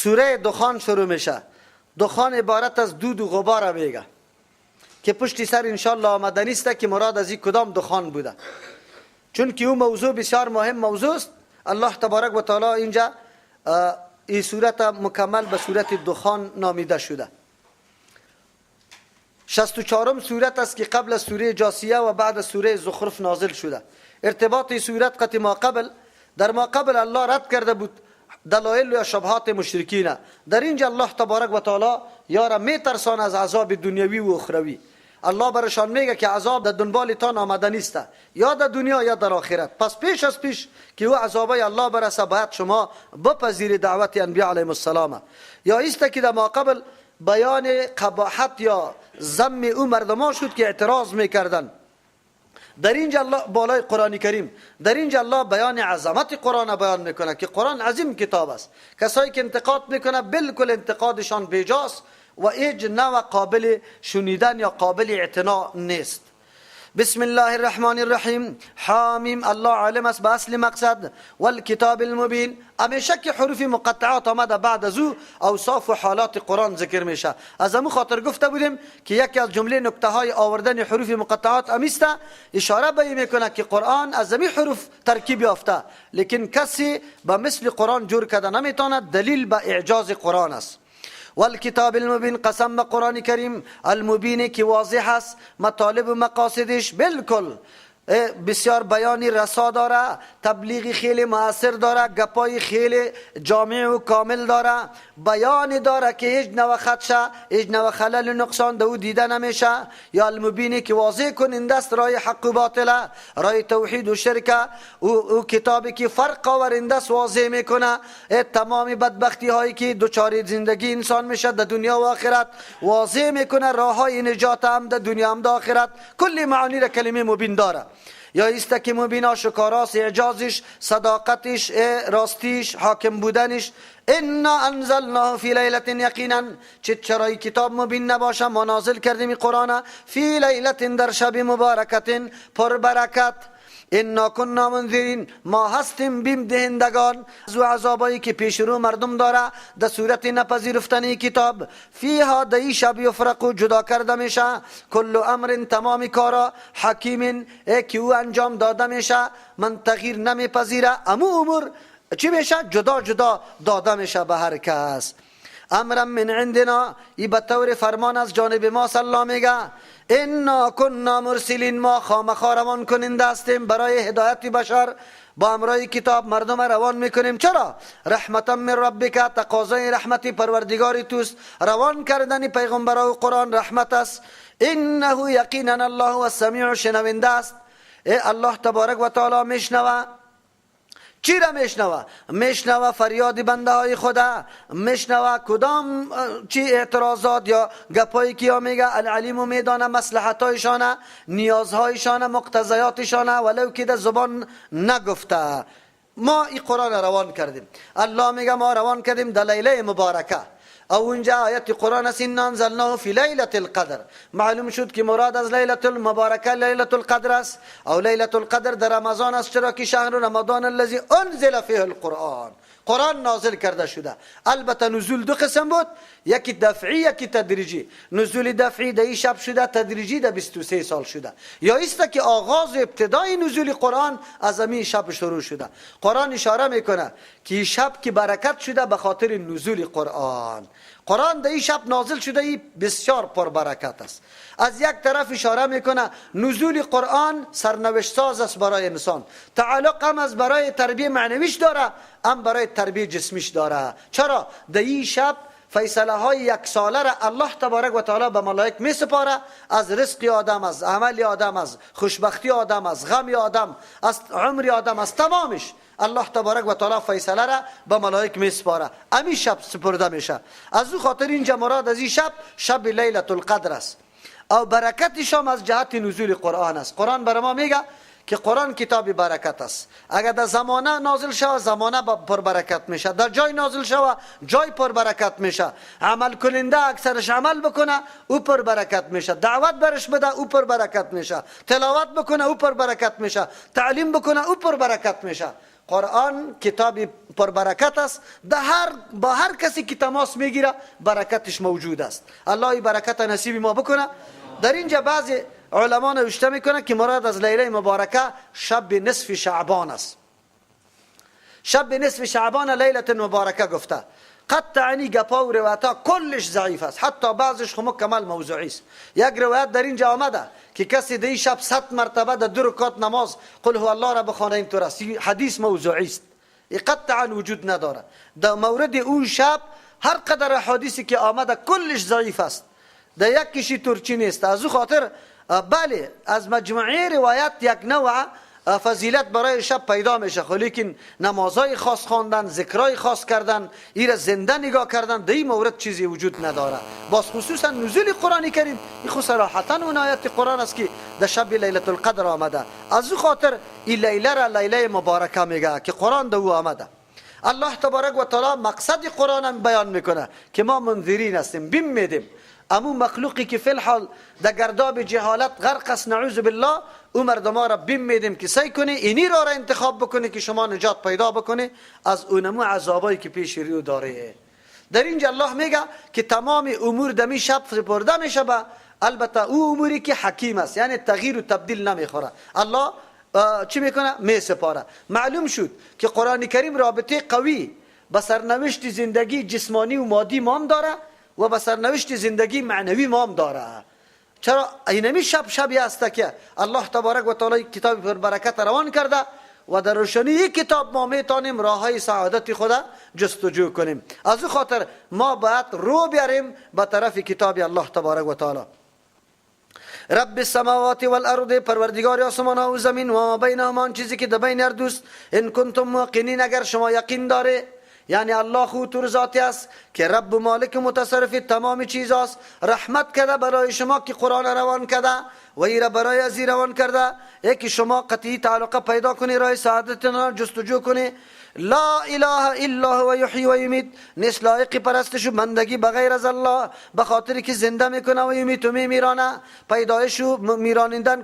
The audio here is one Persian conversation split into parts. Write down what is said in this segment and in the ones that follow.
سوره دخان شروع میشه. دخان عبارت از دود و غبار میگه که پشتی سر انشالله آمده نیست که مراد از این کدام دخان بوده، چون که او موضوع بسیار مهم موضوع است. الله تبارک و تعالی اینجا این صورت مکمل به صورت دخان نامیده شده. 64 سورت است که قبل از سوره جاسیه و بعد از سوره زخرف نازل شده. ارتباط این سورت قطع ما قبل، در ما قبل الله رد کرده بود دلایل و شبهات مشرکین. در اینجا الله تبارک و تعالی یارا میترسان از عذاب دنیوی و اخروی. الله برشان میگه که عذاب در دنبالتان آمده نیست، یا در دنیا یا در آخرت. پس پیش از پیش که او عذابای الله برسه باید شما بپذیری دعوت انبیاء علیهم السلام. یا ایست که در ما قبل بیان قباحت یا ذم او مردمان شد که اعتراض میکردن. در اینجا الله بالای قرآن کریم، در اینجا الله بیان عظمت قرآن بیان میکنه که قرآن عظیم کتاب است. کسایی که انتقاد میکنه بالکل انتقادشان بیجاست و هیچ نوع قابل شنیدن یا قابل اعتنا نیست. بسم الله الرحمن الرحیم. حامیم. الله عالم است به اصل مقصد. والکتاب المبین. همیشه که حروف مقطعات آمده بعد از او اوصاف و حالات قرآن ذکر میشه. از امو خاطر گفته بودیم که یکی از جمله نکته های آوردن حروف مقطعات امیسته اشاره به این میکنه که قرآن از امی حروف ترکیب یافته، لیکن کسی به مثل قرآن جور کرده نمیتونه. دلیل به اعجاز قرآن است. والکتاب المبین. قسم به قرآن کریم المبین که واضح است مطالب و مقاصدش، بالکل بسیار بیانی رسا داره، تبلیغ خیلی مؤثر داره، گپای خیلی جامع و کامل داره، بیان داره که هیچ نوع خدشه، هیچ نوع خلل و نقصان دو دیده نمیشه. یا المبینی که واضح کننده است رای حق و باطله، رای توحید و شرک، او کتابی که فرق آورنده است واضح میکنه. تمام بدبختی هایی که دچار زندگی انسان میشه در دنیا و آخرت واضح میکنه، راه های نجات هم در دنیا هم در آخرت، کل معانی را کلمه مبین داره. یا ایست که مبین آشکاراست اعجازش، صداقتش، راستیش، حاکم بودنش. انا انزلناه فی لیلة یقینا، چه چرای کتاب مبین نباشه ما نازل کردیم قرآن فی لیلة در شب مبارکت پر برکت. انا کنا منذرین، ما هستیم بیم دهندگان از عذابایی که پیش رو مردم داره در صورت نپذیرفتن کتاب. فیها در شب یفرق جدا کرده میشه کل امر تمام کارا، حکیم که او انجام داده میشه، من تغییر نمیپذیره. امو امور چی میشه؟ جدا جدا داده میشه به هر کس. امرا من عندنا، ای به طور فرمان از جانب ما الله میگه. انا کنا مرسلین، ما خامخا روان کننده هستیم برای هدایت بشر، با امرای کتاب مردم روان میکنیم. چرا؟ رحمتا من ربک، تقاضای رحمت پروردگار توست. روان کردن پیغمبر و قرآن رحمت است. انه یقینا الله السمیع شنونده است. الله تبارک و تعالی میشنوه. چی را میشنوه؟ میشنوه فریاد بنده های خدا، میشنوه کدام چی اعتراضات یا گپایی که یا میگه. العلیم و میدانه مصلحتایشانه، نیازهایشانه، مقتضیاتشانه، ولو که در زبان نگفته. ما این قرآن روان کردیم. الله میگه ما روان کردیم در لیله مبارکه. او اونجا آیت قرآن است انا انزلناه فی لیلة القدر. معلوم شد که مراد از لیلة المبارکه لیلة القدر است. او لیلة القدر در رمضان است، چرا که شهر رمضان الذی انزل فیه القرآن، قرآن نازل کرده شده. البته نزول دو قسم بود، یکی دفعی یکی تدریجی. نزول دفعی در این شب شده، تدریجی در 23 سال شده. یا ایست که آغاز ابتدای نزول قرآن از همین شب شروع شده. قرآن اشاره میکنه که این شب که برکت شده به خاطر نزول قرآن. قرآن در این شب نازل شده، این بسیار پربرکت است. از یک طرف اشاره میکنه نزول قرآن سرنوشت ساز است برای انسان، تعلق هم از برای تربیه معنویش داره، هم برای تربیه جسمیش داره. چرا؟ در این شب فیصله های یک ساله را الله تبارک و تعالی به ملائک می سپاره، از رزق آدم، از عمل آدم، از خوشبختی آدم، از غم آدم، از عمر آدم، از تمامش الله تبارک و تعالی فیصله را به ملائک می سپاره. امی شب سپرده میشه. از او خاطر اینجا مراد از این شب شب لیلة القدر است. او برکتش هم از جهت نزول قرآن است. قرآن برای ما میگه که قرآن کتاب برکت است. اگر در زمانه نازل شوه زمانه پر برکت میشه، در جای نازل شوه جای پر برکت میشه. عمل کننده اکثرش عمل بکنه او پر برکت میشه، دعوت برش بده او پر برکت میشه، تلاوت بکنه او پر برکت میشه، تعلیم بکنه او پر برکت میشه. قرآن کتاب پربرکت است، با هر کسی که تماس میگیره برکتش موجود است. الله این برکت نصیب ما بکنه. در اینجا بعضی علما نوشته میکنه که مراد از لیله مبارکه شب نصف شعبان است. شب نصف شعبان لیلة مبارکه گفته. قطعا گپا و روایت کلش ضعیف است، حتی بعضش خو مکمل موضوعی است. یک روایت در اینجا آمده که کسی در شب 100 مرتبه در 2 رکعت نماز قل هو الله را بخوانه، اینطور است. حدیث موضوعی است، قطعا وجود نداره. در مورد اون شب هر قدر حدیثی که آمده کلش ضعیف است، در یک کشی ترچی نیست. از او خاطر بله از مجموعه روایت یک نوع فضیلت برای شب پیدا میشه، لیکن نمازهای خاص خواندن، ذکرهای خاص کردن، ایره زنده نگاه کردن، در این مورد چیزی وجود نداره. باز خصوصا نزول قرآن کریم، این خو صراحتا اون آیت قرآن است که در شب لیلة القدر آمده. از او خاطر این لیله را لیله مبارکه میگه که قرآن در او آمده. الله تبارک و تعالی مقصد قرآن هم بیان میکنه که ما منذرین هستیم، بیم میدیم امو مخلوقی که فی الحال در گرداب جهالت غرق است، نعوذ بالله، او مردما را بیم میدیم که سعی کنی اینی را انتخاب بکنی که شما نجات پیدا بکنی از اونمو عذابایی که پیش رو داره. در اینجا الله میگه که تمام امور دمی شب سپرده میشه، البته او اموری که حکیم است، یعنی تغییر و تبدیل نمیخوره. الله چی میکنه؟ میسپاره. معلوم شد که قرآن کریم رابطه قوی به سرنوشت زندگی جسمانی و مادی مام داره و به سرنوشت زندگی معنوی مام داره. چرا اینمی شب شبی است که الله تبارک و تعالی کتاب پربرکت روان کرده و در روشنی کتاب ما میتونیم راههای سعادت خدا جستجو کنیم. از او خاطر ما باید رو بیاریم به طرف کتاب الله تبارک و تعالی. رب السماوات والارض، پروردگار آسمان ها و زمین، و ما بینهما، چیزی که در بین هر دوست، ان کنتم موقنین، اگر شما یقین داره، یعنی الله خود ذاتی است که رب و مالک متصرف تمام چیز است، رحمت کرده برای شما که قرآن روان کرده و ایره برای از روان کرده، یکی شما قطعی تعلق پیدا کنی، راه سعادت را جستجو کنی. لا اله الا هو یحیی و یمیت، نیست لایق پرستش و بندگی بغیر از الله، به خاطر که زنده میکنه و یمیت و میمیرانه، پیدایش و میرانیدن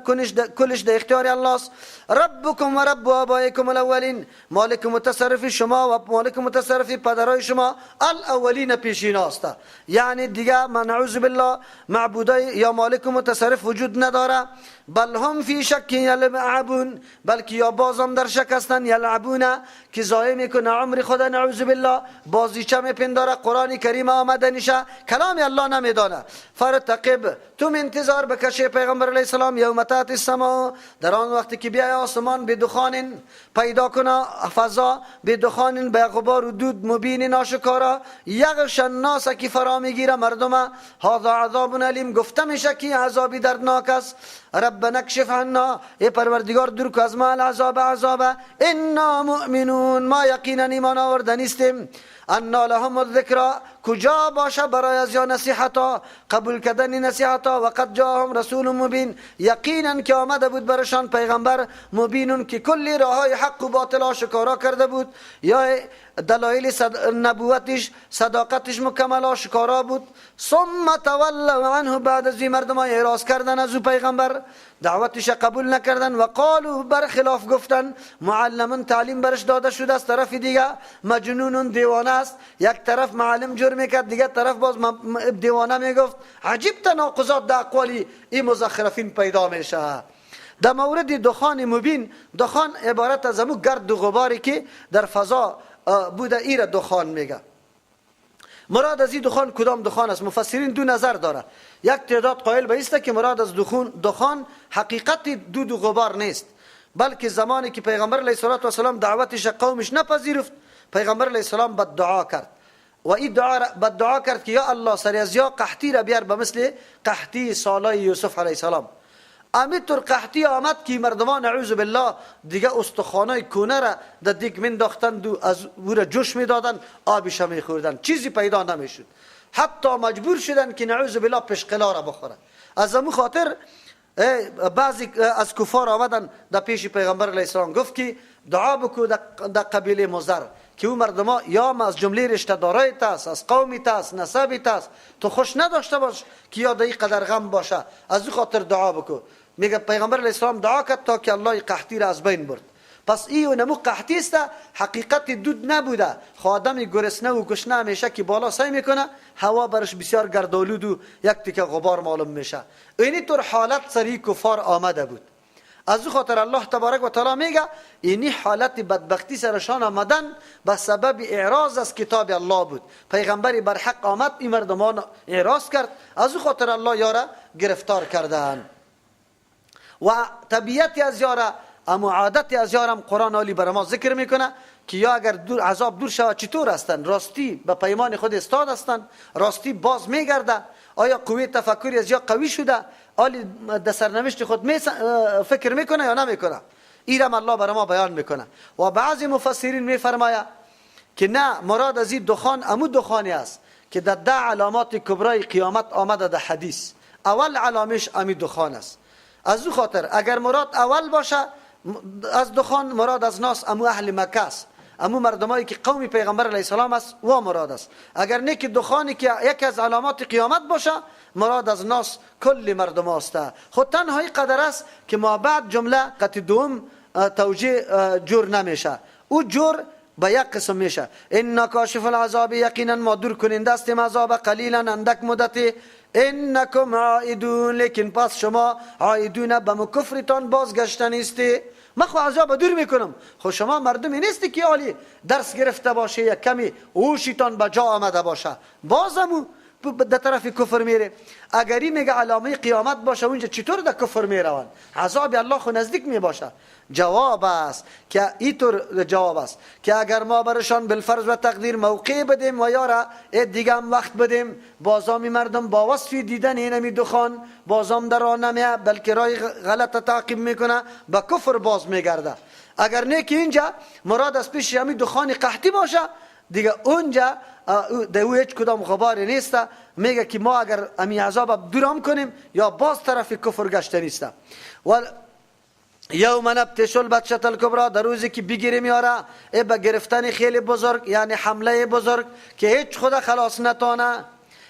کلش در اختیار الله است. ربکم و رب آبائکم الاولین، مالک متصرف شما و مالک متصرف پدرای شما، الاولین پیشین است. یعنی دیگه من نعوذ بالله معبودای یا مالک متصرف وجود نداره. بل هم فی شک یلعبون، بلکه یا بازم در شک هستند، یلعبون که ضایع میکنه عمر خدا نعوذ بالله، بازیچه میپنداره، قرآن کریم آمده نشه، کلام الله نمیدانه. فرتقب، تو انتظار بکشه پیغمبر علیه السلام، یوم تأتی السماء، در آن وقتی که بیای آسمان بدخان پیدا کنه فضا، بدخان به غبار و دود مبین ناشکارا، یغش الناس که فرا میگیره مردم، هذا عذاب الیم، گفته میشه که عذابی دردناک است. ربنا اکشف عنا، ای پروردگار دور کو از ما العذاب عذاب، انا مؤمنون، ما یقینا ایمان آورده نیستیم. انا لهم الذکر، کجا باشه برای از یا نصیحتا، قبول کردن نصیحتا. وقد جاءهم رسول مبین، یقینا که آمده بود برشان پیغمبر مبین که کلی راههای حق و باطل آشکارا کرده بود، یا دلایل نبوتش صداقتش مکمل آشکارا بود. ثم تولوا عنه، بعد از این مردم اعراض کردن از او پیغمبر، دعوتش قبول نکردن. و قالوا، برخلاف گفتن، معلم تعلیم برش داده شده از طرف دیگه، مجنون دیوانه است. یک طرف معلم جور میکرد، دیگه طرف باز دیوانه میگفت. عجیب تناقضات در اقوال این مزخرفین پیدا میشه. در مورد دخان مبین، دخان عبارت از امو گرد و غباری که در فضا بوده، ایره دخان میگه. مراد از این دخان کدام دخان است؟ مفسرین دو نظر داره. یک تعداد قائل به است که مراد از دخان حقیقت دود و غبار نیست، بلکه زمانی که پیغمبر علیه الصلاة والسلام دعوتش قومش نپذیرفت، پیغمبر علیه السلام بد دعا کرد و این دعا بد دعا کرد که یا الله سری از یا قحطی را بیار به مثل قحطی سالای یوسف علیه السلام. امیتر قحطی آمد که مردمان نعوذ بالله دیگه استخوانای کونه را در دیگ مینداختند و از او را جوش میدادن، آبش میخوردن، چیزی پیدا نمیشد. حتی مجبور شدن که نعوذ بالله پشقلا را بخورن. از امو خاطر بعضی از کفار آمدن در پیش پیغمبر علیه السلام، گفت که دعا بکو در قبیله مضر که او مردما یا از جمله رشته دارای تاست، از قومی تاست، نسبی تاست، تو خوش نداشته باش که یا در این قدر غم باشه، از او خاطر دعا بکو. میگه پیغمبر علیه السلام دعا کرد تا که الله قحطی را از بین برد. پس ای نمو قحطی است، حقیقت دود نبوده. خادم گرسنه و گشنه همیشه که بالا سعی میکنه، هوا برش بسیار گردآلود و یک تیکه غبار معلوم میشه. اینی طور حالت سری کفار آمده بود. از او خاطر الله تبارک و تعالی میگه اینی حالت بدبختی سرشان آمدن به سبب اعراض از کتاب الله بود. پیغمبری بر حق آمد، این مردمان اعراض کرد، از او خاطر الله یاره گرفتار کردن. و طبیعت از یاره اما عادت از یارم قرآن عالی بر ما ذکر میکنه که یا اگر دور عذاب دور شود چطور هستند؟ راستی به پیمان خود استاد هستند، راستی باز میگرده. آیا قوه تفکری از یا قوی شده؟ آلی در سرنوشت خود فکر میکنه یا نمیکنه؟ ایرم الله بر ما بیان میکنه. و بعضی مفسرین میفرماید که نه، مراد از این دخان امو دخانی است که در 10 علامات کبرای قیامت آمده در حدیث. اول علامش امی دخان است. از او خاطر اگر مراد اول باشه از دخان، مراد از ناس امو اهل مکه است، امو مردمایی که قوم پیغمبر علیه السلام است و مراد است. اگر نه که دخانی که یکی از علامات قیامت باشه، مراد از ناس کل مردم است. خود تنهایی قدر است که ما بعد جمله قطع دوم توجیه جور نمیشه، او جور به یک قسم میشه. ان کاشف العذاب، یقینا ما دور کننده استیم عذاب، قلیلا اندک مدتی، انکم عائدون، لیکن پس شما عائدون به کفرتان بازگشتن نیستی. من خو عذاب دور میکنم، خو شما مردمی نیستی که عالی درس گرفته باشه، یک کمی هوشتان به جا آمده باشه، بازمو در طرف کفر میره. اگری میگه علامه قیامت باشه، اونجا چطور در کفر میروند؟ عذاب الله خو نزدیک میباشه. جواب است که اینطور جواب است که اگر ما برشان بالفرض و تقدیر موقع بدیم و یارا دیگه هم وقت بدیم، بازام مردم با وصف دیدن اینمی دخان بازام در راه نمیه، بلکه راه غلط تعقیب میکنه، با کفر باز میگرده. اگر نه که اینجا مراد از پیش همی دخان قحطی باشه، دیگه اونجا در او هیچ کدام غباری نیست. میگه که ما اگر امی عذاب دورام کنیم یا باز طرف کفر گشته نیست. و یوم نبطش البطشة الکبری، در روزی که بگیریم یاره ای به گرفتن خیلی بزرگ، یعنی حمله بزرگ که هیچ خدا خلاص نتانه.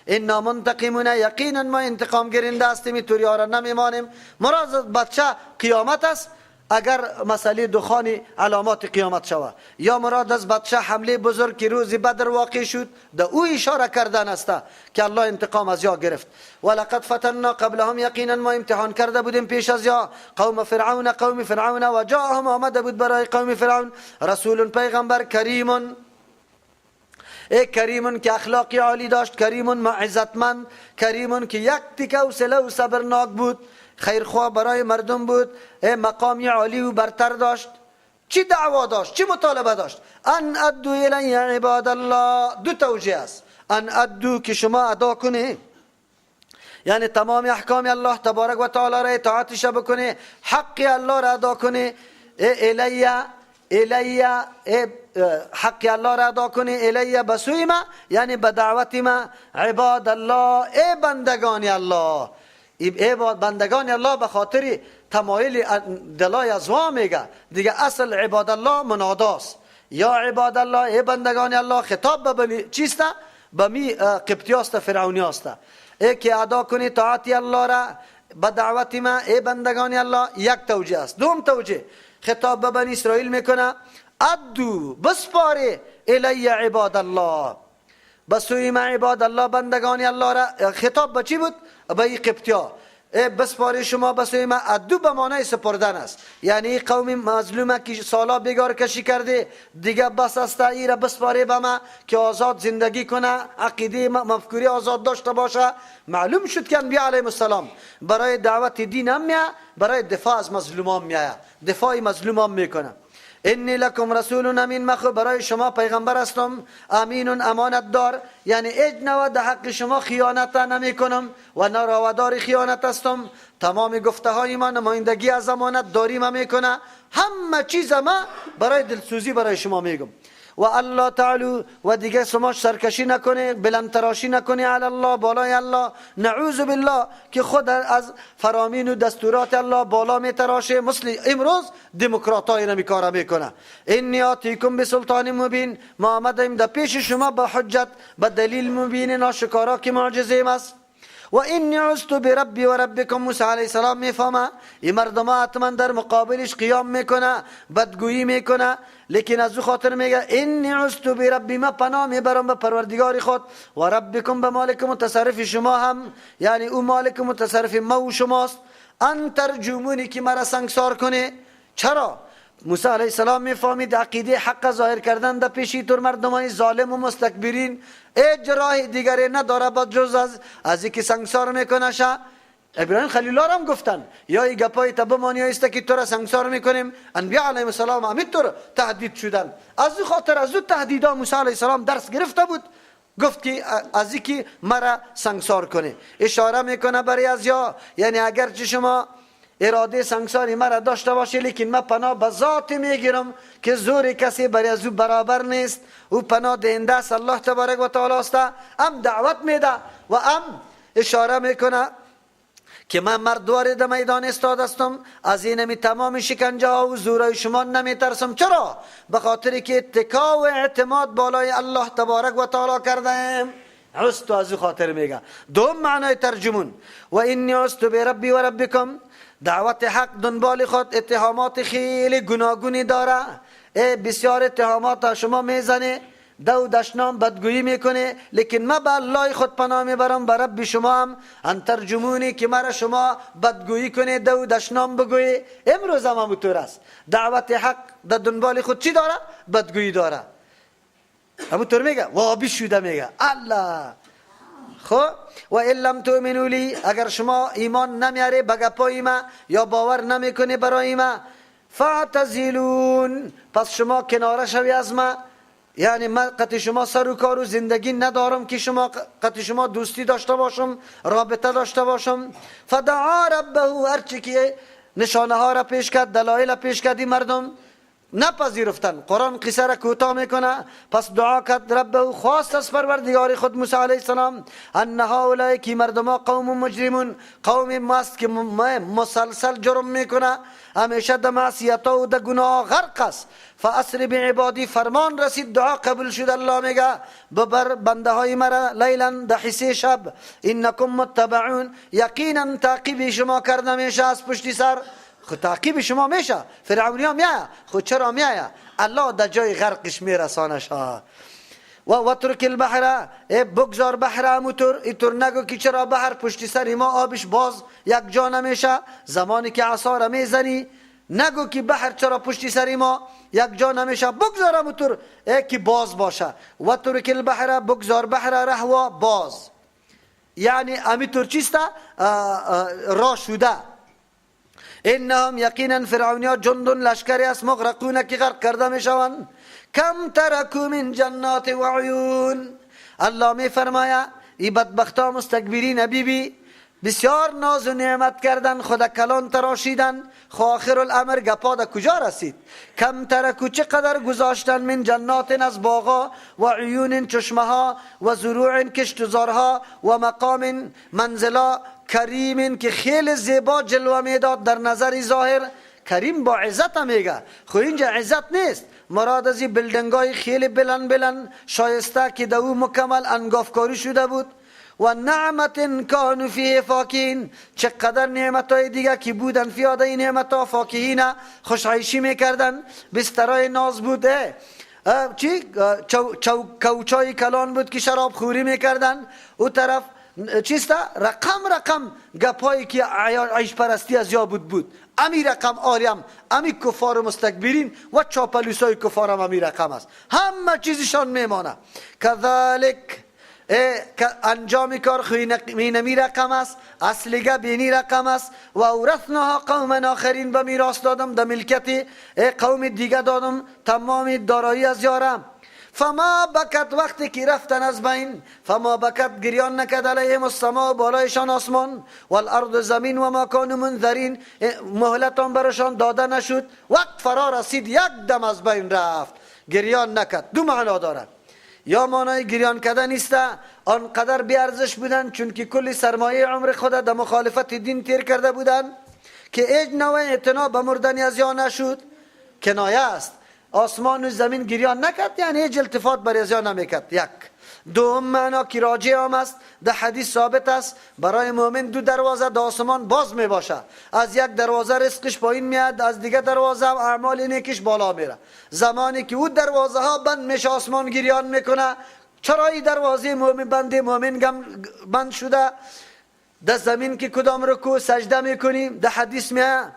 انا منتقمون، یقینا ما انتقام گیرنده هستیم، طور یاره نمیمانیم. مراد بچه قیامت است اگر مسئله دخان علامات قیامت شود، یا مراد از بچه حمله بزرگ که روز بدر واقع شد، در او اشاره کردن است که الله انتقام از یا گرفت. ولقد فتنا قبلهم، یقینا ما امتحان کرده بودیم پیش از یا قوم فرعون، قوم فرعون، و جاءهم آمده بود برای قوم فرعون رسول پیغمبر کریم، ای کریم که اخلاقی عالی داشت، کریم عزتمند، کریم که یک تیکه و سله و صبرناک بود، خیرخواه برای مردم بود، مقامی عالی و برتر داشت. چی دعوا داشت؟ چی مطالبه داشت؟ ان ادو الی عباد الله. دو توجیه است. ان ادو که شما ادا کنی، یعنی تمام احکام الله تبارک و تعالی را اطاعتش بکنی، حق الله را ادا کنی، الی الی حق الله را ادا کنی، الی بسوی ما، یعنی به دعوت ما، عباد الله، ای بندگان الله. ای بندگان الله به خاطر تمایل دلای از وا میگه دیگه. اصل عباد الله مناداست. یا عباد الله، ای بندگان الله، خطاب به بنی چیست؟ به می قبطیاست، فرعونیاست. ای که ادا کنی طاعت الله را به دعوت ما، ای بندگان الله، یک توجیه است. دوم توجیه خطاب به بنی اسرائیل میکنه، ادو بسپاره الی عباد الله، بسوی ما عباد الله، بندگان الله را. خطاب به چی بود؟ به ای قبطیا. بسپاره شما بسوی ما. ادو به معنای سپردن است، یعنی قوم مظلومه که سالا بیگار کشی کرده دیگه بس است، ای را بسپاره به ما که آزاد زندگی کنه، عقیده مفکوری آزاد داشته باشه. معلوم شد که انبیاء علیهم السلام برای دعوت دین هم میه، برای دفاع از مظلومان میه، دفاع مظلومان میکنه. انی لکم رسول امین، من برای شما پیغمبر هستم، امین امانت دار، یعنی اجنوا در حق شما خیانت نمی کنم و نراودار خیانت هستم. تمام گفته های ما نمایندگی از امانت داری ما میکنه، همه چیز ما برای دلسوزی برای شما میگم. و الله تعالی و دیگه شما سرکشی نکنه، بلند تراشی نکنه علی الله، بالای الله، نعوذ بالله که خود از فرامین و دستورات الله بالا می تراشه، مثل امروز دموکرات های نمی کار میکنه. انی آتیکم بسلطان مبین، ما آمدیم در پیش شما با حجت، با دلیل مبین ناشکارا که معجزه است. و انی عزت بربی و ربکم. موسی علیه السلام میفهمه این مردم حتما در مقابلش قیام میکنه، بدگویی میکنه، لیکن از او خاطر میگه انی عزت بربی، ما پناه میبرم به پروردگار خود، و ربکم به مالک متصرف شما هم، یعنی او مالک متصرف ما و شماست. ان ترجمونی که مرا سنگسار کنه. چرا؟ موسی علیه السلام میفهمید عقیده حق ظاهر کردن در پیشی تر مردمای ظالم و مستکبرین اجرای دیگری نداره با جز از اینکه سنگسار میکنه. ابراهیم خلیل الله هم گفتن یا ای گپای تا بمانی است که تو را سنگسار میکنیم. انبیا علیهم السلام همینطور تهدید شدن. از او خاطر از او تهدیدا موسی علیه السلام درس گرفته بود، گفت که از اینکه مرا سنگسار کنه. اشاره میکنه برای از یا، یعنی اگرچه شما اراده سنگساری مرا داشته باشه، لیکن من پناه به ذات میگیرم که زور کسی برای از او برابر نیست. او پناه دهنده است، الله تبارک و تعالی است. هم دعوت میده و هم اشاره میکنه که من مردوار در میدان استاد هستم، از اینمی تمام شکنجه ها و زورای شما نمیترسم. چرا؟ به خاطر که اتکا و اعتماد بالای الله تبارک و تعالی کردم. عزت از او خاطر میگه. دوم معنای ترجمون و انی عزت بربی و ربکم، دعوت حق دنبال خود اتهامات خیلی گوناگونی داره، بسیار اتهامات شما میزنه، دو دشنام بدگویی میکنه، لیکن ما به الله خود پناه میبرم، به رب شما هم. ان ترجمونی که مرا شما بدگویی کنه، دو دشنام بگویی. امروز هم همونطور است. دعوت حق در دنبال خود چی داره؟ بدگویی داره. همونطور میگه وابی شده، میگه الله. خب و ان لم تؤمنوا لی، اگر شما ایمان نمیاره به گپای ما یا باور نمیکنه برای ما، فاعتزلون، پس شما کناره شوی از ما، یعنی من قطع شما سر و کار و زندگی ندارم که شما قطع شما دوستی داشته باشم، رابطه داشته باشم. فدعا ربه، هرچی که نشانه ها را پیش کرد، دلایل پیش کرد، مردم نپذیرفتن. قرآن قصه را کوتاه میکنه. پس دعا کرد ربه، خواست از پروردگار خود موسی علیه السلام، ان هؤلاء که مردما قوم مجرمون، قوم ماست که مسلسل جرم میکنه، همیشه در معصیت و در گناه غرق است. فاسر بعبادی، فرمان رسید، دعا قبول شد. الله میگه ببر بنده های مرا لیلا در حصه شب، انکم متبعون، یقینا تعقیب شما کرده میشه از پشتی سر. خود تعقیب شما میشه، فرعونی ها میایه. خود چرا میایه؟ الله در جای غرقش میرسانش. و وترک البحر، بگذار بحر همونطور، اینطور نگو که چرا بحر پشتی سر ما آبش باز یک جا نمیشه. زمانی که عصا را میزنی نگو که بحر چرا پشتی سر ما یک جا نمیشه، بگذار همونطور که باز باشه. وترک البحر، بگذار بحر رهوا باز، یعنی همینطور چیسته را شده. انهم یقینا فرعونیا جند لشکری است مغرقون که غرق کرده میشوند. کم ترکو من جنات و عیون، الله می فرماید ای بدبختا مستکبرین بی بی بسیار ناز و نعمت کردن، خدا کلان تراشیدن، خو آخر الامر گپا در کجا رسید؟ کم ترکو، چقدر گذاشتن، من جنات از باغا، و عیون چشمه ها، و زروع کشتزارها، و مقام منزلا کریم که خیلی زیبا جلوه میداد در نظر ظاهر. کریم با عزت میگه، خو اینجا عزت نیست، مراد از این building های خیلی بلند بلند شایسته که دو مکمل انگافکاری شده بود. و نعمت کانوا فیه فاکهین، چقدر نعمت های دیگه که بودن فیاده این نعمت ها فاکهین خوش عیشی میکردن، بسترای ناز بود، چی کوچای کلان بود که شراب خوری میکردن. او طرف چیسته رقم رقم گپایی که عیش پرستی از یا بود امی رقم آریم، امی کفار و مستکبرین و چاپلوسای کفار هم امی رقم است، همه چیزشان میمانه. کذالک انجام کار خوینمی رقم است، اصلگه بینی رقم است. و اورثناها قوما آخرین، به میراث دادم، در ملکت قوم دیگه دادم تمام دارایی از یارم. فما بکت، وقتی که رفتن از بین، فما بکت گریان نکد علیهم السماء بالایشان آسمان، والارض زمین، و ما کانوا منذرین، مهلتان برشان داده نشد. وقت فرا رسید، یک دم از بین رفت، گریان نکد. دو معنا دارد، یا معنای گریان کردن نیست، آنقدر بی ارزش بودن چون که کل سرمایه عمر خود در مخالفت دین تیر کرده بودن که هیچ نوع اعتنا به مردن از یا نشد. کنایه است، آسمان و زمین گریان نکرد یعنی هیچ التفات بر از یا نمیکرد. یک دوم معنا که راجع هم است، در حدیث ثابت است برای مؤمن دو دروازه در آسمان باز می باشه، از یک دروازه رزقش پایین میاد، از دیگه دروازه اعمال نیکش بالا میره. زمانی که او دروازه ها بند میشه آسمان گریان میکنه، چرا این دروازه مؤمن بند مؤمن بند شده؟ در زمین که کدام رکوع سجده میکنیم، در حدیث میاد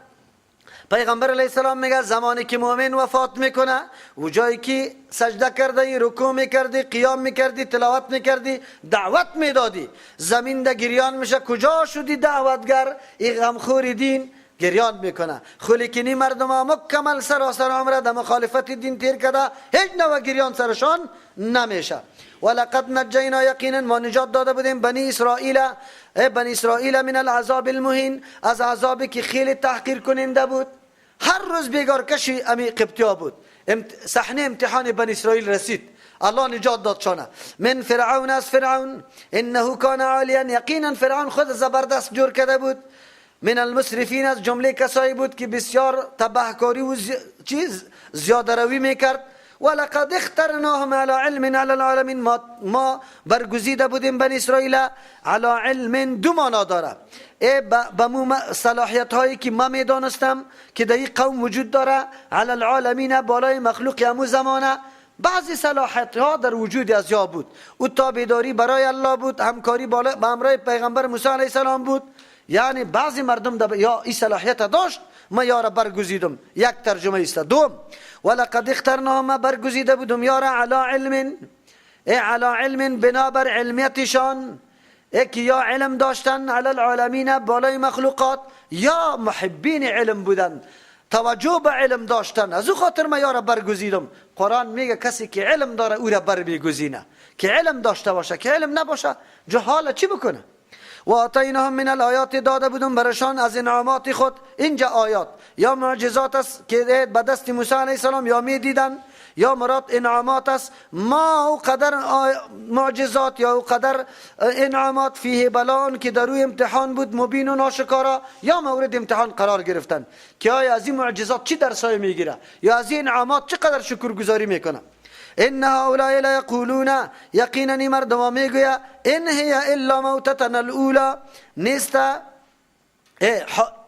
پیغمبر علیه السلام میگه زمانی که مؤمن وفات میکنه و جایی که سجده کرده، رکوع میکردی، قیام میکردی، تلاوت میکردی، دعوت میدادی، زمین ده گریان میشه، کجا شدی دعوتگر؟ ای غمخور دین گریان میکنه. خلیکنی مردم ها مکمل سراسر عمره در مخالفت دین تیر کرده، هیچ نوع گریان سرشان نمیشه. ولقد نجینا یقینا ما نجات داده بودیم بنی اسرائیل، بنی اسرائیل من العذاب المهین، از عذابی که خیلی تحقیر کننده بود. هر روز بیگار کشی امی قبطیا بود. صحنه امتحان بنی اسرائیل رسید، الله نجات داد شانه. من فرعون، از فرعون، انه کان عالیا، یقینا فرعون خود زبردست جور کرده بود. من المسرفین، از جمله کسایی بود که بسیار تبهکاری و چیز زیاده روی میکرد. ولقد اخترناهم على علم على العالمین، ما برگزیده بودیم بنی اسرائیل علی علم، دو معنا داره. ای به صلاحیت هایی که ما میدانستم که در این قوم وجود داره، علی العالمین بالای مخلوق امو زمانه، بعضی صلاحیت ها در وجود از یا بود. او تابعداری برای الله بود، همکاری با همراه پیغمبر موسی علیه السلام بود. یعنی بعضی مردم یا این صلاحیت داشت، ما یارا برگزیدم. یک ترجمه است. دوم ولقد اخترناهم، ما برگزیده بودم یارا علی علم، ای علی علم بنابر علمیتشان، ای که یا علم داشتن علی العالمین بالای مخلوقات، یا محبین علم بودن، توجه به علم داشتن، از او خاطر ما یارا برگزیدم. قرآن میگه کسی که علم داره او را بر میگزینه، که علم داشته باشه، که علم نباشه جهاله چی بکنه؟ و آتیناهم من الآیات، داده بودم برشان از انعامات خود. اینجا آیات یا معجزات است که به دست موسی علیه السلام یا می دیدن، یا مراد انعامات است. ما او قدر معجزات یا او قدر انعامات فیه بلان که در روی امتحان بود، مبین و ناشکارا، یا مورد امتحان قرار گرفتن که آیا از این معجزات چی درسای میگیره یا از این انعامات چقدر شکرگزاری میکنه. ان هؤلاء ليقولون، یقینا مردم میگویا ان هي الا موتتنا الاولى، نیست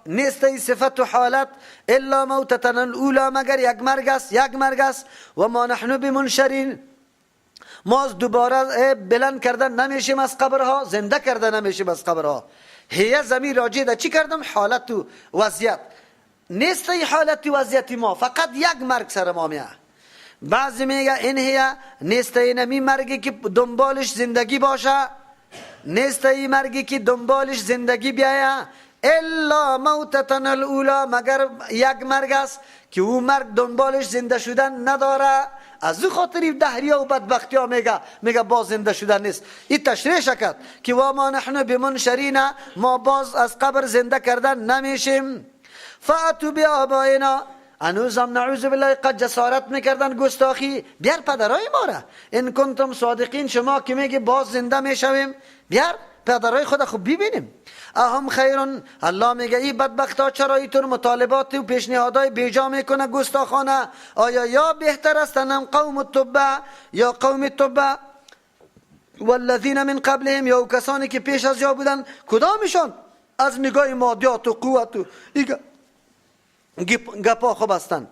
نیست ای صفت و حالت الا موتتنا الاولى، مگر یک مرگ است، یک مرگ است. و ما نحن بمنشرین، ما از دوباره بلند کردن نمیشیم از قبرها، زنده کردن نمیشیم از قبرها. هي ضمیر راجع ده چی کردم؟ حالت و وضعیت. نیست ای حالت و وضعیت ما، فقط یک مرگ سر ما میاد. بعضی میگه این هیا نیست اینمی مرگی که دنبالش زندگی باشه، نیست این مرگی که دنبالش زندگی بیایه، الا موتتنا الاولی، مگر یک مرگ است که او مرگ دنبالش زنده شدن نداره. از او خاطر دهریا و بدبختی ها میگه باز زنده شدن نیست. این تشریح کرد که و ما نحن بمنشرین، ما باز از قبر زنده کردن نمیشیم. فاتوا بآبائنا، هنوزم نعوذ بالله قد جسارت میکردن گستاخی، بیار پدرای ما را، ان کنتم صادقین، شما که میگی باز زنده میشویم، بیار پدرای خود خوب ببینیم. اهم خیرون، الله میگه این بدبختا چرا اینطور مطالبات و پیشنهادهای بیجا میکنه گستاخانه؟ آیا یا بهتر است ام قوم التبع، یا قوم تبع والذین من قبلهم، یا کسانی که پیش از یا بودن، کدامشان از نگاه مادیات و قوت و گپا خوب هستند.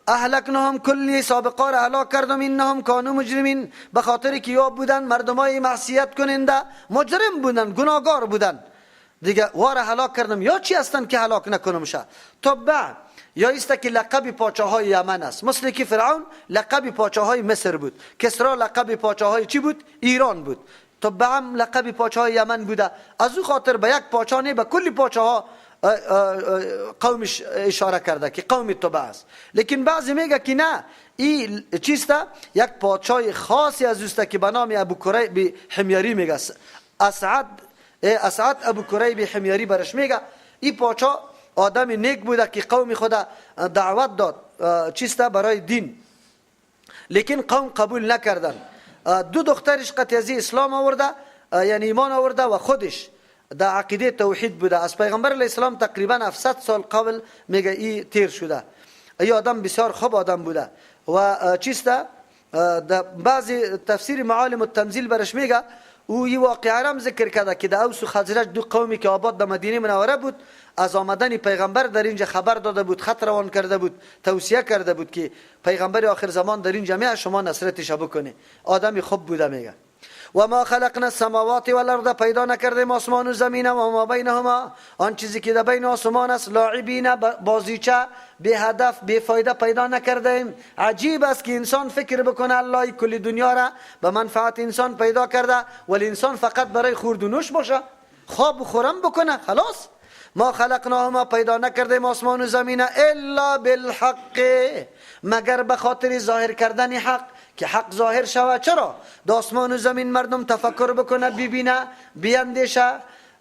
اهلکناهم، کلی سابقا را هلاک کردم، انهم کانوا مجرمین، به خاطر که یا بودن مردمای معصیت کننده، مجرم بودن، گناهگار بودن دیگه، وار هلاک کردم. یا چی هستن که هلاک نکنم شه؟ تبع یا است که لقب پاچاهای یمن است، مثل که فرعون لقب پاچاهای مصر بود، کسرا لقب پاچاهای چی بود؟ ایران بود. تبع هم لقب پاچاهای یمن بوده. از او خاطر به یک پاچا نه، به کل پاچاها قومش اشاره کرده که قوم تبع است. لیکن بعضی میگه که نه، این چیست؟ یک پادشاه خاصی از اوست که به نام ابو کریب حمیری میگه، اسعد ابو کریب حمیری برش میگه. این پادشاه آدم نیک بوده که قوم خود دعوت داد چیست؟ برای دین، لیکن قوم قبول نکردن. دو دخترش قطعی اسلام آورده، یعنی ایمان آورده و خودش در عقیده توحید بوده. از پیغمبر علیه السلام تقریبا 700 سال قبل میگه ای تیر شده. ای آدم بسیار خوب آدم بوده و چیست؟ بعضی تفسیر معالم التنزیل برش میگه او این واقعه را ذکر کرده که در اوس و خزرج دو قومی که آباد در مدینه منوره بود، از آمدن پیغمبر در اینجا خبر داده بود، خط روان کرده بود، توصیه کرده بود که پیغمبر آخر زمان در اینجا میاد، شما نصرتش بکنه. آدمی خوب بوده. میگه و ما خلقنا السماوات والارض، پیدا نکردیم آسمان و زمین و ما بینهما، آن چیزی که در بین آسمان است، لاعبین، بازیچه، بی هدف، بی فایده پیدا نکردیم. عجیب است که انسان فکر بکنه الله کل دنیا را به منفعت انسان پیدا کرده، ولی انسان فقط برای خورد و نوش باشه، خواب و خورم بکنه، خلاص. ما خلقناهما، پیدا نکردیم آسمان و زمین الا بالحق، مگر به خاطر ظاهر کردن حق، که حق ظاهر شود. چرا؟ د آسمان و زمین مردم تفکر بکنه، ببینه، بیندیشه،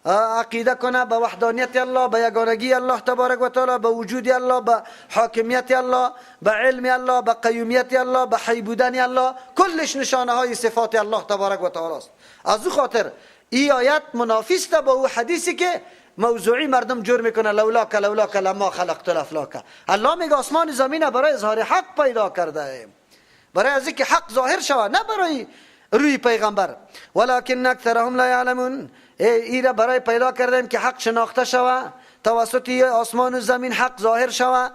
عقیده کنه به وحدانیت الله، به یگانگی الله تبارک و تعالی، به وجود الله، به حاکمیت الله، به علم الله، به قیومیت الله، به حی بودن الله. کلش نشانه های صفات الله تبارک و تعالی است. از او خاطر ای آیت منافی است با او حدیثی که موضوعی مردم جور میکنه، لولاک لولاک لما خلقت الافلاک. الله میگه آسمان زمین برای اظهار حق پیدا کرده ایم، برای از اینکه حق ظاهر شود، نه برای روی پیغمبر. ولکن اکثرهم لا یعلمون، ای را برای پیدا کردیم که حق شناخته شود، توسط آسمان و زمین حق ظاهر شود.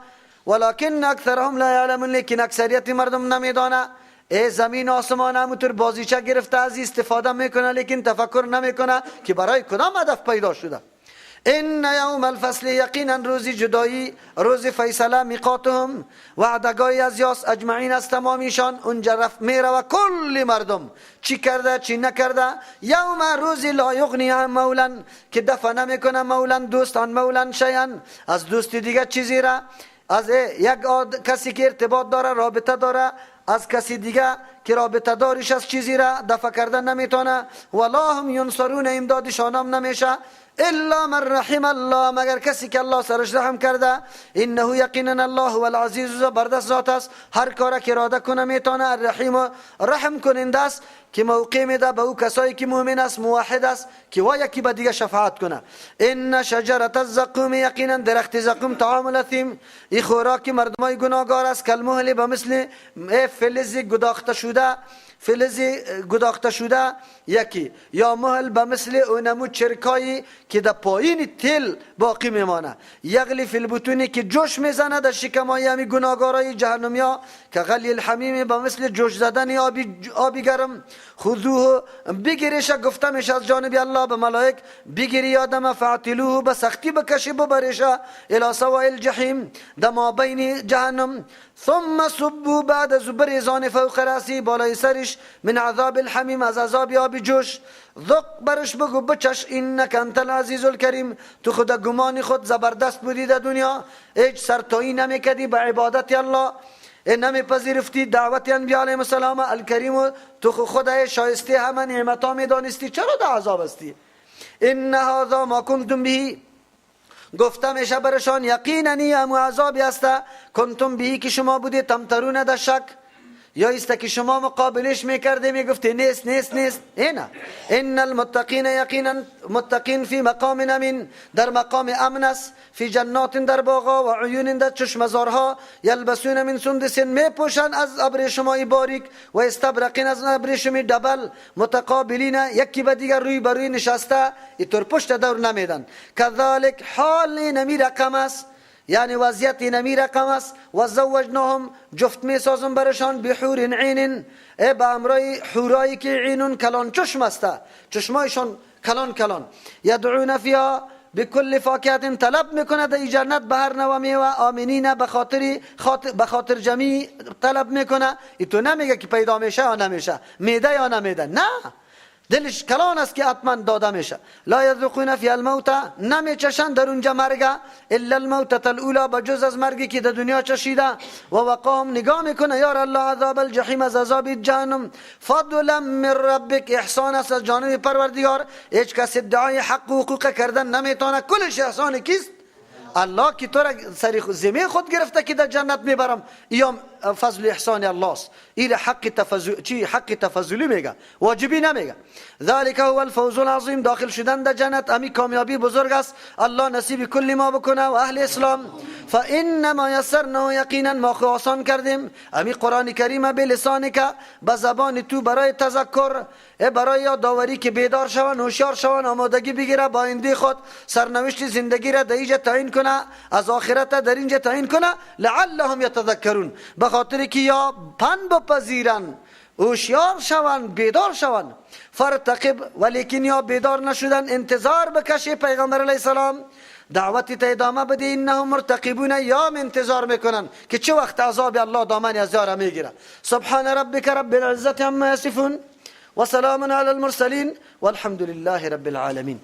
ولکن اکثرهم لا یعلمون، لیکن اکثریت مردم نمیدانه. ای زمین آسمان همونطور بازیچه گرفته، از استفاده میکنه، لیکن تفکر نمیکنه که برای کدام هدف پیدا شده. ان یوم الفصل، یقینا روز جدایی، روز فیصله، میقاتهم، وعدگاهی از یاس، اجمعین از تمامیشان، اونجا رفت میره و کل مردم چی کرده چی نکرده. یوم روز لا یغنی عن مولا، که دفع نمیکنه مولا دوست، عن مولا شیئا، از دوست دیگه چیزی را، از یک کسی که ارتباط داره، رابطه داره، از کسی دیگه که رابطه دارش از چیزی را دفع کردن نمیتونه. ولا هم ینصرون، امدادشان هم نمیشه. الا من رحم الله، مگر کسی که الله سرش رحم کرده. انه یقینا الله هو العزیز، زبردست ذات است، هر کاری که اراده کنه میتونه. الرحیم، رحم کننده است که موقع میده به او کسایی که مؤمن است، موحد است، که وا یکی به دیگه شفاعت کنه. ان شجره الزقوم، یقینا درخت زقوم، طعام الاثیم، ای خوراک مردمای گناهگار است. کالمهل، به مثل فلز گداخته شده، فلز گداخته شده یکی، یا مهل به مثل اونمو چرکایی که در پایین تیل باقی میمانه. یغلی فی البطونی، که جوش میزنه در شکمای همی گناهگارای جهنمیا. که غلی الحمیم، به مثل جوش زدن آبی گرم. خذوه، بگیریش، گفته میشه از جانب الله به ملائک، بگیری آدم، فاعتلوه، به سختی بکشی ببریشه، الی سواء الجحیم، در مابین جهنم. ثم صبوا، بعد از بریزان، فوق رأسی، بالای سرش، من عذاب الحمیم، از عذاب آب جوش. ذق، برش بگو بچش، انک انت العزیز الکریم، تو خود گمان خود زبردست بودی در دنیا، هیچ سرتایی نمیکردی به عبادت الله، نمیپذیرفتی دعوت انبیاء علیهم السلام. الکریم، تو خود شایسته همه نعمت ها میدانستی، چرا در عذاب هستی؟ ان هذا ما کنتم به، گفته میشه برشان یقینا امو عذابی است، کنتم به، که شما بودی، تمترون، در شک، یا است که شما مقابلش میکرده، میگفتی نیست نیست نیست. اینا ان المتقین، یقینا متقین، فی مقام امین، در مقام امن است، فی جنات، در باغا، و عیون، در چشمزارها، یلبسون من سندس، میپوشن از ابریشمای باریک، و استبرقین، از ابریشمی دبل، متقابلین، یکی به دیگر روی بر روی نشسته، اینطور پشت دور نمیدن. کذالک، حال نمی رقم است، یعنی وضعیت نمی رقم است. و زوجناهم، جفت می سازم برشان، بحور عین، ای به امرای حورایی که عینون، کلان چشم است، چشمایشان کلان کلان. یدعون فیها بكل فاکهة، طلب میکنه در جنت به هر نوع میوه، آمنین، به خاطر جمعی طلب میکنه. ای تو نمیگه که پیدا میشه یا نمیشه، میده یا نمیده، نه، دلش کلان است که حتما داده میشه. لا یذوقون فیها الموت، نمیچشن در اونجا مرگ، الا الموتة الاولى، بجز از مرگی که در دنیا چشیده. و وقاهم، نگاه میکنه یار الله، عذاب الجحیم، از عذاب جهنم. فضلا من ربک، احسان است از جانب پروردگار. هیچ کس ادعای حق و حقوق کردن نمیتونه، کلش احسان کیست؟ الله که تو را سری ذمه خود گرفته که در جنت میبرم. ایام فضل احسان الله است. این حق تفضل، چی حق تفضلی میگه، واجبی نمیگه. ذلك هو الفوز العظیم، داخل شدن در جنت امی کامیابی بزرگ است. الله نصیب کل ما بکنه و اهل اسلام. فانما یسرناه، یقینا ما خو آسان کردیم امی قرآن کریم بلسانک، به زبان تو، برای تذکر، برای یادآوری که بیدار شون، هوشیار شون، آمادگی بگیره با آینده خود، سرنوشت زندگی را در اینجا تعیین کنه، از آخرت در اینجا تعیین کنه. لعلهم یتذکرون، به خاطر که یا پند بپذیرن، هوشیار شون، بیدار شون. فارتقب، ولیکن یا بیدار نشدن، انتظار بکشه پیغمبر علیه السلام، دعوت تا ادامه بده. انهم مرتقبون، یا انتظار میکنن که چه وقت عذاب الله دامن از یارا میگیره. سبحان ربک رب العزة عما یصفون وسلام على المرسلين والحمد لله رب العالمين.